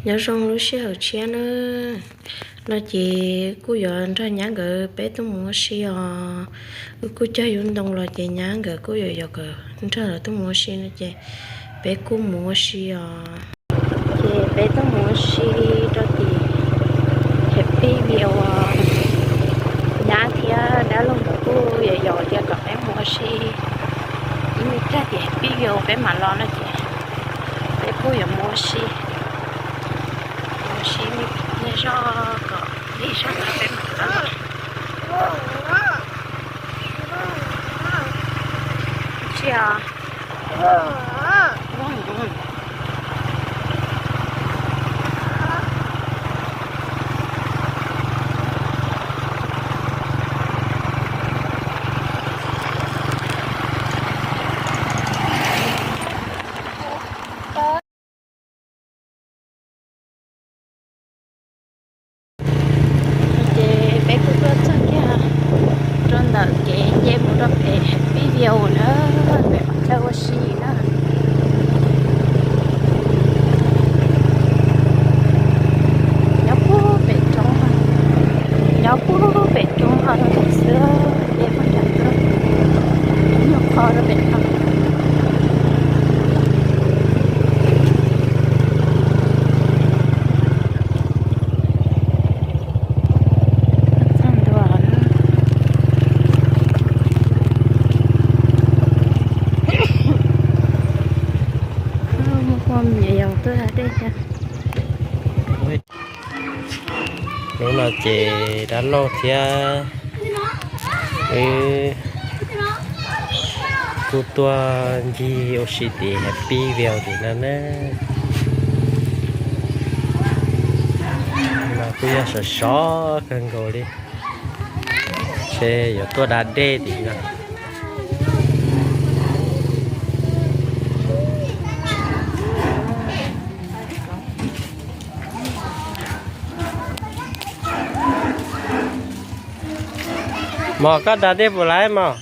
Nyob zoo lub sij hawm tshiab na, no ces kuj yuav nrog nyab nkawd peb tuaj mus ua si os. Wb kuj cog yub ntoo los ces nyab nkawd kuj yuav yuav nkawd nrog lawv tuaj mus ua si no ces peb kuj mus ua si os. Ces peb tuaj mus ua si rau tim Happy View os. Nyab thiab dab laug nkawd kuj yuav yaum tias kom peb mus ua si ib me tag tim Happy View peb mam los no ces peb kuj yuav mus ua si, mus ua si ib me zog kom lig zog peb mam los. Tsis os. Ces peb kuj tuaj txog kiag rau ntawm kev nce mus rau pem Happy View na, pem qhov chaw ua si na. Nyob puag pem roob, nyob puag pem roob ho rau pem xwb, ces poj nram tuaj nyuag qho rau pem no. Txog ntua na. Muaj poj niam yau tuaj da dej thiab. Hnub no ces dab laug thiab wb kuj tuaj ncig ua si tim Happy View tim no na. No kuj yog sov sov kawg nkaus li, ntshe yuav tuaj da dej tim no. Mog, koj da dej puas laiv mog?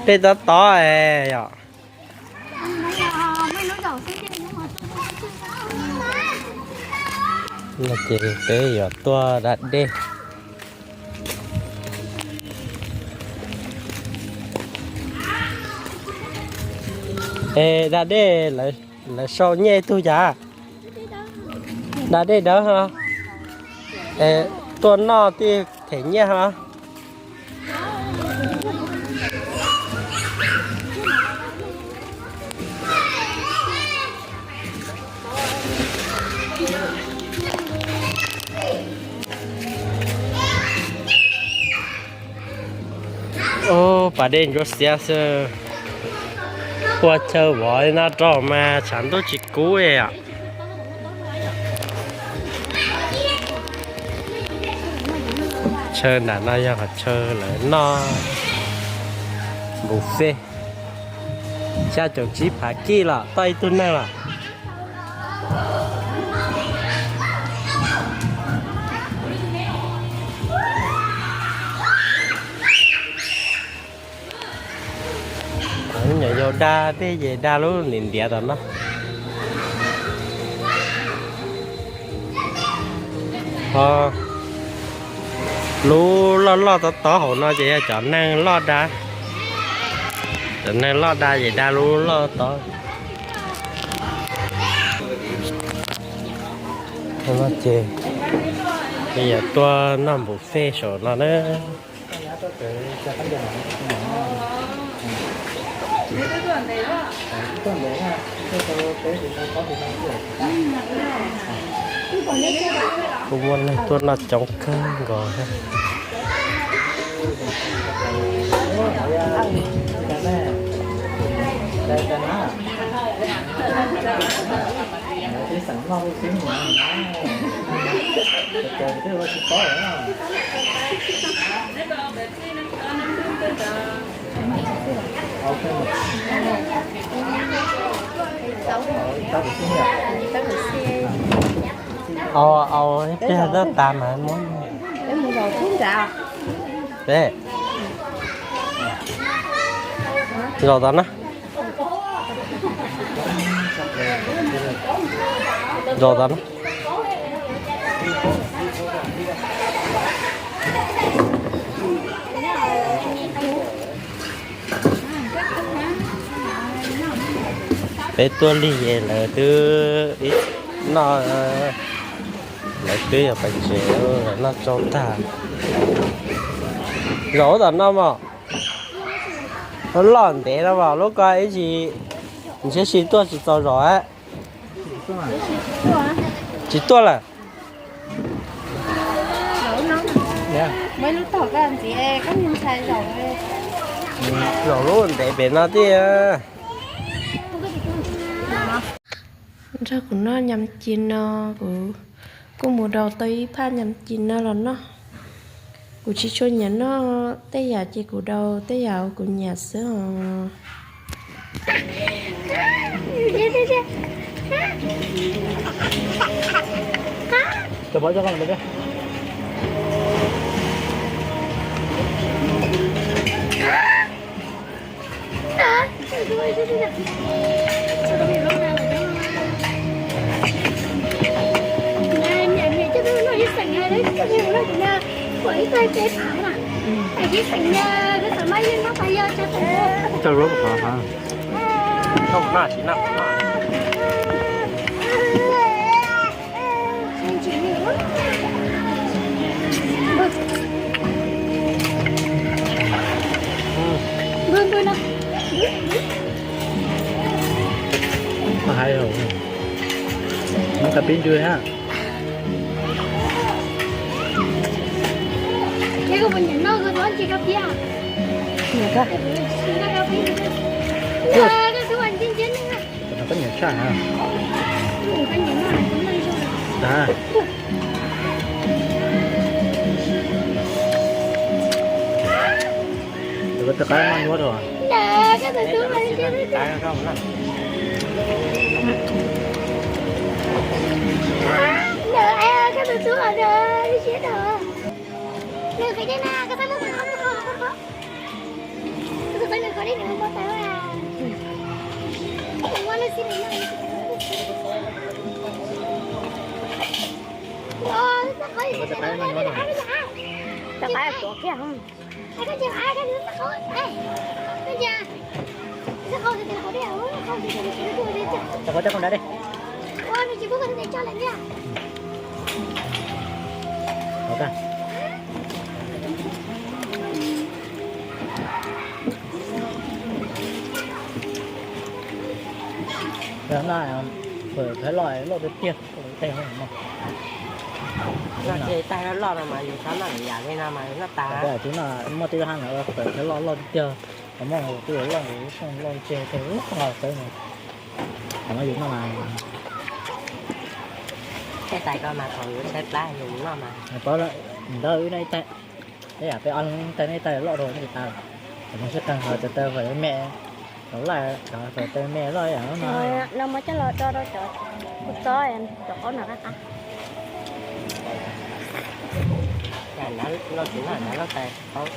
Dej tob tob es yom. No ces peb yuav tuaj da dej. Es da dej, lawv sau nyiaj ib tug cas? Da dej dawb ho. Es tuaj noj thiaj them nyiaj ho. Ub, pas dej ntsuab xiab xwb. Ua chaw vov li no rau mas tshav ntuj tsis kub li os. Chaw nram no yog qhov chaw lawv noj buffet. Xya caum tsib phav kij los toj ib tug neeg los. Nyuam yaus da dej ces da lub ntiav ntiav tom no. Ho lub loj loj tod tod hauv no ces yog cov neeg loj da. Cov neeg loj da ces da lub loj tod. Ces peb yuav tuaj noj buffet saum no na. Kuj muaj neeg tuaj noj coob kawg nkaus thiab. Au, au, ib pliag tab tas mas muab. Peb zaum tod na. Zos tod na. Peb tuaj lig es lawv twb ib noj, lawv twb yog pais tsev, lawv noj tsau tag. Zos ub tom no mog, loj ntev no mog, lub ko ib tsis, ntshe tsis tuaj tsis txaus zos. Tsis tuaj lawm. Zaum lub ntev pem no tiag. Nrog kuv noj nyam ci no, kuv kuj mus daus tau ib phaj nyam ci no los noj. Kuv tsis tshua nyiam noj tej yam ces kuv daus tej yam uas kuv nyiam xwb os. Tau lub qhov hov. Hais, muab kab pib ntsuj ha. Koj nyiam tshaj ha. Koj tej qab noj nyuaj rau. Rov qab tuav kiag. Rau qhov coj qhov ntawd di. Ntawm no, pawg thawv loj loj tiag tiag. Tais loj loj no mas yus xav noj yam li no mas noj tas. Tus no muaj tej hab no pawg thawv loj loj tiag tiag. Qhov muaj tus loj loj tseg tau lub qhov tawv no. Qhov no yus noj mas. Tej tais ko mas thaum yus tshaib plab yus noj mas. Paub lawm, ntawd wb noj ib tais. Ib yam peb ob leeg tais, noj ib tais loj rau noj tas. Qhov no sib qeeg qhov tawv tawv me, qhov loj, qhov tawv tawv me loj yam no. No muab coj los do rau cov kuv txob, cov qaub no qab qab. Loj tsis noj, loj tais qaub no.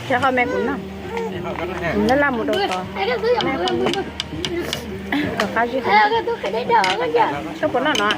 Cov qhov me kuv noj, laj laj mus rau tod. Kom qab zib, koj puas noj no?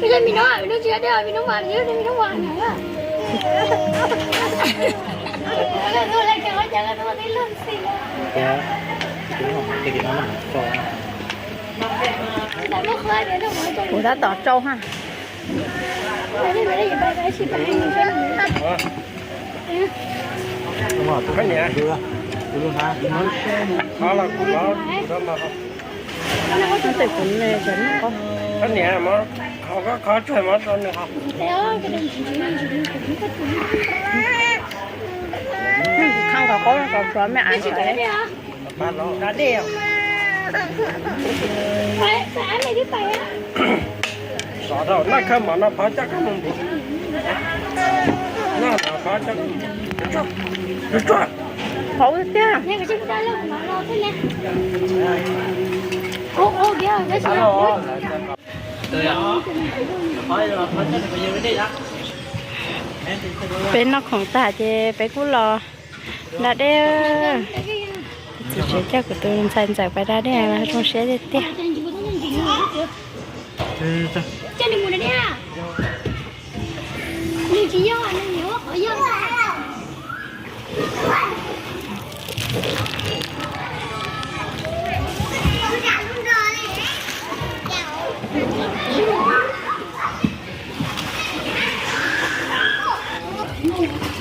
Ê, mi no, mi no tsis yog dej, mi no mas, mi no mas na. Kuv tab tom tsau ha. Koj niam, qhov los kuv los kuv rau mas. Koj niam, qhov koj qhov tsuag mov rau nws haus. Khaj qhov qaub kom tsuav me av ntawd. Xov rau noj khawb mov no phov coj koj mus npum. Noj no phov coj koj mus. Tsuag tsuag. Qhov tiag. Peb noj khoom tag ces peb kuj los da dej. Txiv tsev coj kuv tus ntxhais ntxawm pais da dej, zoo siab tiag tiag.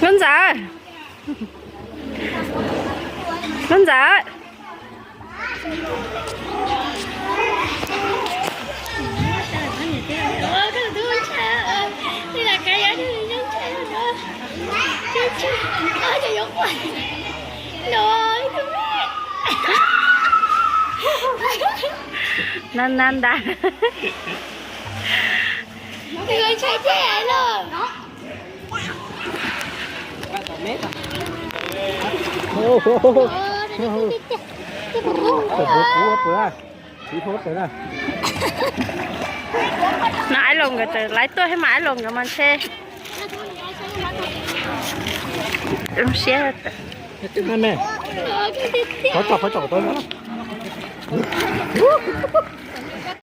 Lub ntxawm, lub ntxawm. Nab nab ntab. No Aib Loos nkawd txawm laiv tuaj thiab mas Aib Loos nkawd mas ntshe zoo siab.